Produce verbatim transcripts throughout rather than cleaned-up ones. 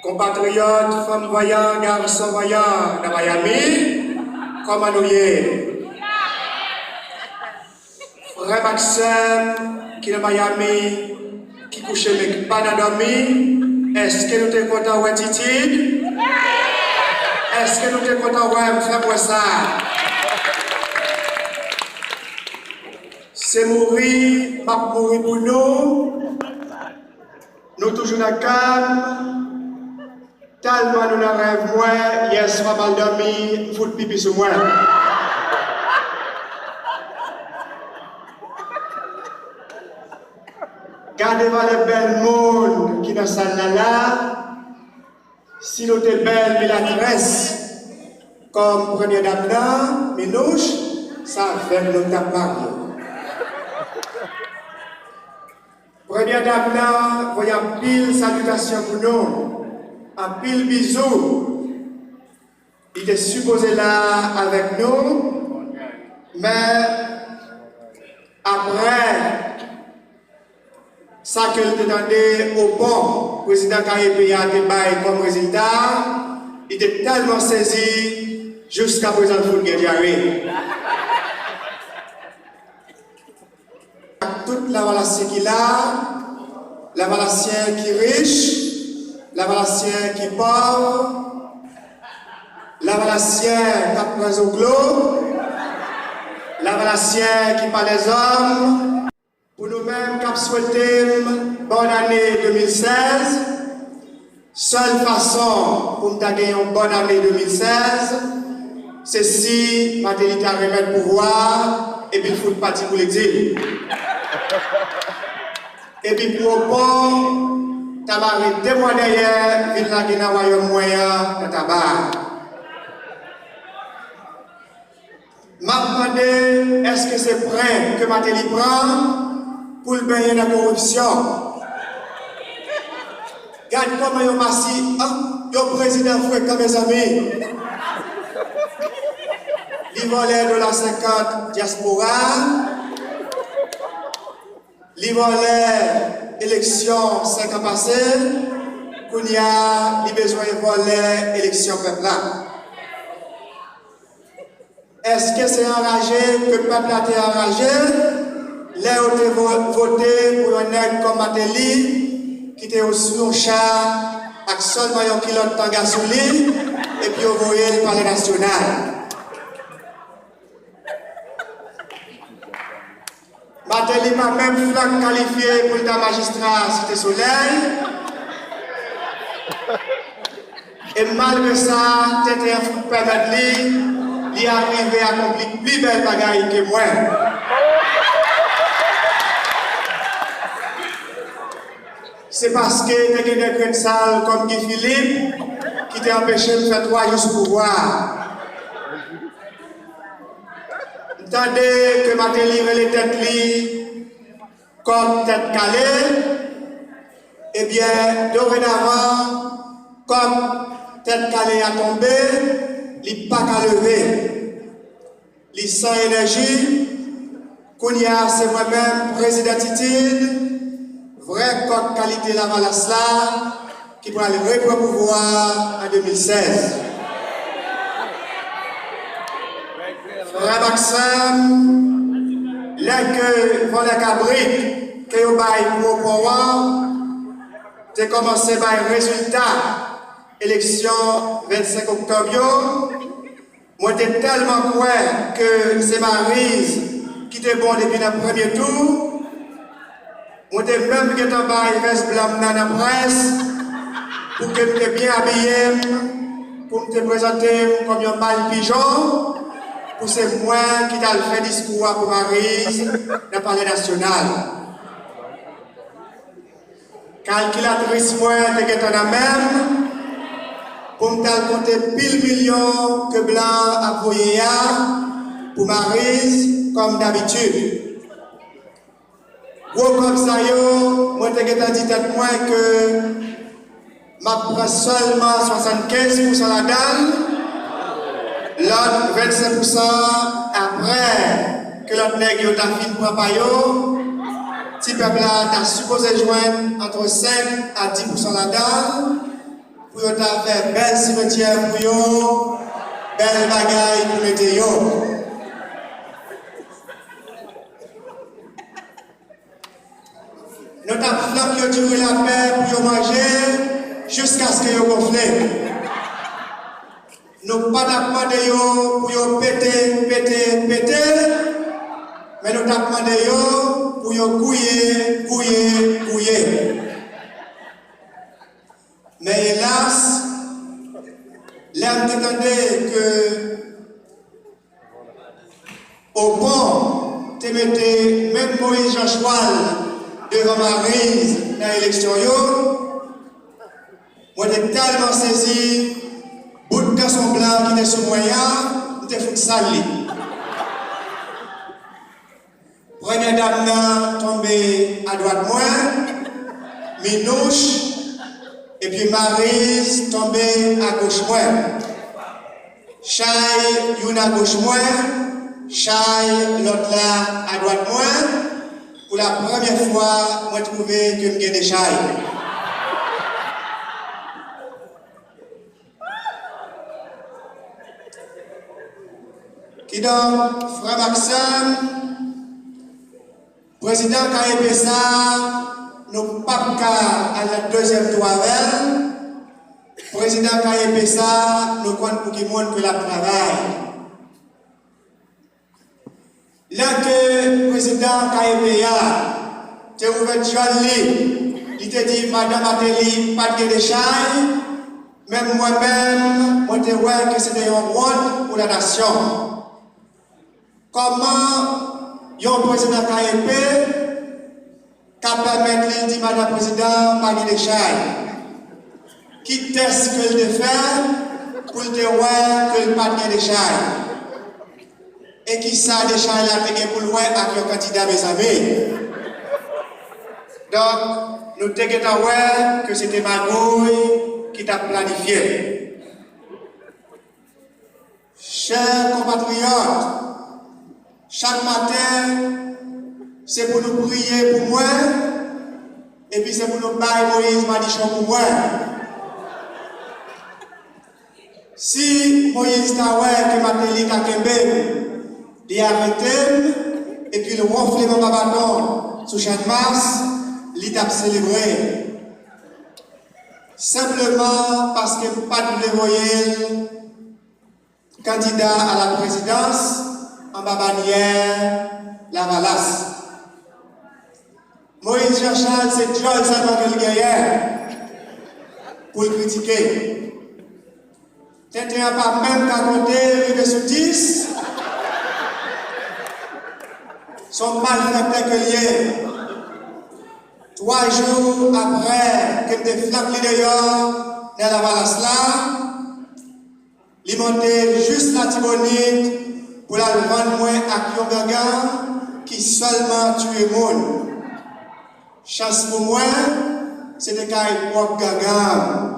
Konpatriyòt, fanm vanyan, gason vanyan nan Miami, kòman nou ye? Frè m ak sè m ki nan Miami, ki kouche men ki pa nan dòmi, èske nou te kontan wè Titid? Èske nou te kontan wè m? Fè m wè sa. Se mouri m ap mouri pou nou. Nou toujou nan kè m. Tèlman nou nan rèv mwen, yèswa m al dòmi, m fout pipi sou mwen. Gade valè bèl moun ki nan sal la la. Si nou te bèl milatrès kòm premyè dam nan, Minouch, se avè m nou t ap marye. Premyè dam nan voye anpil salitasyon pou nou, anpil bizou. Li te sipoze la avèk nou, men apre sa ke l te tande o pon prezidan K E P a te bay kòm rezilta, li te tèlman sezi, jiskaprezan l fout gen dyare. Ak tout Lavalasyen ki la, Lavalasyen ki rich, Lavalasyen ki pòv, Lavalasyen k ap pran zoklo, Lavalasyen ki pa lèzòm. Pou nou menm k ap swete m bòn ane de mil sèz, sèl fason pou m ta gen yon bòn ane de mil sèz, se si Martelly ta remèt pouvwa a epi l fout pati pou legzil. Epi pou o pon ta mare de mwa dèyè, vin lage nan wayòm mwen an, nan Taba. M ap mande, èske se prank ke Martelly pran pou l benyen nan koripsyon? Gad kòman yon masi, ah, yon prezidan frekan, mezanmi. Li vòlè dola senkant dyaspora. Li vòlè eleksyon senk an pase, kounye a li bezwen vòlè eleksyon pèp la. Èske se anraje ke pèp la te anraje lè yo te vo-, vote pou yon nèg kòm Martelly ki te sou yon cha ak sèlman yon kilòt tanga sou li epi yo voye l Palè Nasyonal? Martelly pa menm flank kalifye pou l ta majistra Site Solèy. E malgre sa, tenten an fout pèmèt li, li arive akonpli pli bèl bagay ke mwen. Se paske te gen de grenn sal kòm Guy Philippe ki te anpeche m fè twa jou sou pouvwa a. M tande ke Martelly rele tèt li Kòk Tèt Kale. Ebyen, dorenavan, kòk Tèt Kale a tonbe, li pa ka leve. Li san enèji. Kounye a, se mwen menm, Prezidan Titid, vrè kòk kalite Lavalas la, ki pral repran pouvwa a an de mil sèz. Frè m ak sè m, lè ke vòlè kabrit ke yo bay pou o pon an te kòmanse bay rezilta eleksyon vennsenk oktòb yo, mwen te tèlman kwè ke se Mariz ki te bon depi nan premye tou, mwen te menm gentan bay vès blan m nan nan près pou ke m te byen abiye m, pou m te prezante m kòm yon mal pijon, pou se mwen ki t al fè diskou a pou Mariz nan Palè Nasyonal. Kalkilatris mwen te gentan nan men m pou m t al konte pil milyon ke blan ap voye a pou Mariz, kòm dabitid. Gwo kòb sa yo, mwen te gentan di tèt mwen ke m ap pran sèlman swasannkenz pousan ladan l, lòt vennsenk pousan an, apre ke lòt nèg yo ta fin pran pa yo, ti pèp la ta sipoze jwenn antre senk a dis pousan ladan l. pou yo ta fè bèl simetyè pou yo, bèl bagay pou mete yo. Nou t ap flank yo diri lapè pou yo manje jiskaske yo gonfle. Nou pa t ap mande yo pou yo pete, pete, pete, men nou t ap mande yo pou yo gouye, gouye, gouye. Men elas, lè m te tande ke Opon te mete menm Moyiz Jan Chwal devan Mariz nan eleksyon yo, mwen te tèlman sezi, bout kanson blan ki te sou mwen an, m te fout sal li. Premyè dam nan tonbe adwat mwen, Minouch, epi Mariz tonbe agoch mwen. Chay youn agoch mwen, chay lòt la adwat mwen. Pou la premyè fwa, mwen twouve ke m gen de chay. Kidonk, frè m ak sè m, prezidan K E P sa a, nou p ap ka al nan dezyèm tou avè l. Prezidan K E P sa a, nou konn pou ki moun ke l ap travay. Lè ke prezidan K E P a te ouvè djòl li, li te di madan Martelly pa t gen de chay, menm mwen menm, mwen te wè ke se te yon wont pou lanasyon. Kòman yon prezidan K E P ka pèmèt li di madan prezidan pa gen de chay? Ki tès ke l te fè pou l te wè ke l pa t gen de chay? E kisa de chay la te gen pou l wè ak yon kandida, mezanmi? Donk, nou te gentan wè ke se te magouy ki t ap planifye. Chè konpatriyòt, chak maten, se pou nou priye pou mwen, epi se pou nou bay Moyiz madichon pou mwen. Si Moyiz ta wè ke Martelly ka kenbe m, li arete m, epi l wonfle m anba baton sou Channmas, li t ap selebre. Senpleman paske m pa t vle voye l kandida a la prezidans anba banyè Lavalas. Moyiz Jan Chal se djòl sèlman ke l genyen pou l kritike. Tenten an pa menm ka konte rive sou dis. Se yon malfektè ke l ye. Twa jou apre ke m te flank li deyò nan Lavalas la, li monte jis Latibonit pou l al vann mwen ak yon gangan ki sèlman tiye moun. Chans pou mwen, se te kay pwòp gangan m.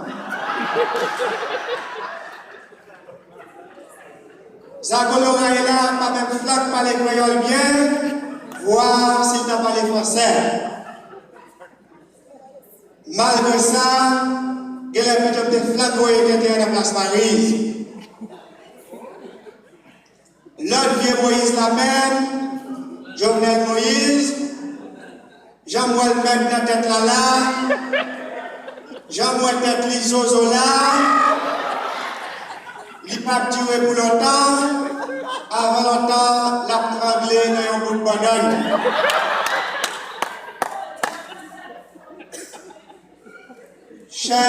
Zago loray la pa menm flank pale kreyòl byen, vwa si l ta pale fransè. Malgre sa, genlè pito m te flank voye tenten an nan plas Mariz. Lòt vye Moyiz la menm, Jovenel Moïse, jan m wè l mèg nan tèt la la, jan m wè tèt li zozo la, li p ap dire pou lontan, avan lontan, l ap trangle nan yon bout bannann. Chè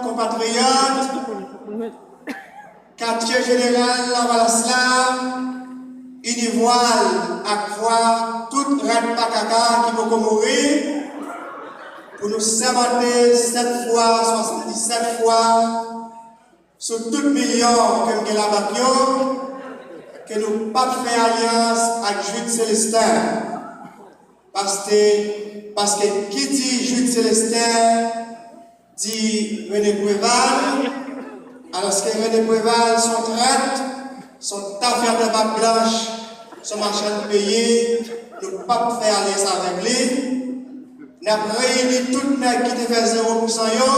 konpatriyòt, katye jeneral Lavalas la, ini vwa l ak vwa tout rèd pakaka ki poko mouri, pou nou sèmante sèt fwa, swasanndisèt fwa, sou tout milyon ke m gen labank yo, ke nou p ap fè alyans ak Jude Célestin. Paske, paske ki di Jude Célestin, di René Préval, alòske René Préval se yon trèt, se yon tafyatè bab blanch, se yon machann peyi, nou p ap fè alyans avèk li. N ap reyini tout nèg ki te fè zewo pou san yo,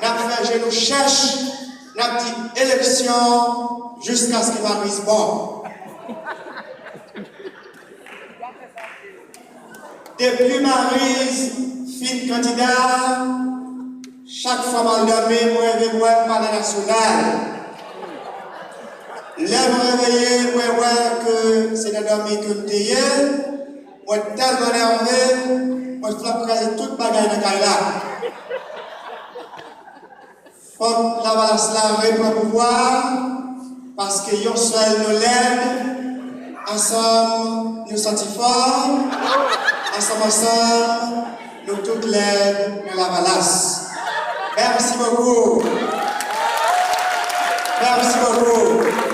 n ap fè je nou chèch, n ap di eleksyon jiskaske Mariz bon. Depi Mariz fin kandida, chak fwa m al dòmi, mwen reve m wè m Palè Nasyonal. Lè m reveye, mwen wè ke se nan dòmi ke m te ye. Mwen tèlman nève, mwen fin ap kraze tout bagay nan kay la. Fòk Lavalas la repran pouvwa, paske yon sèl nou lèd, ansanm nou santi fò, ansanm ansanm nou tout lèd nan Lavalas. Mèsi bokou. Mèsi bokou.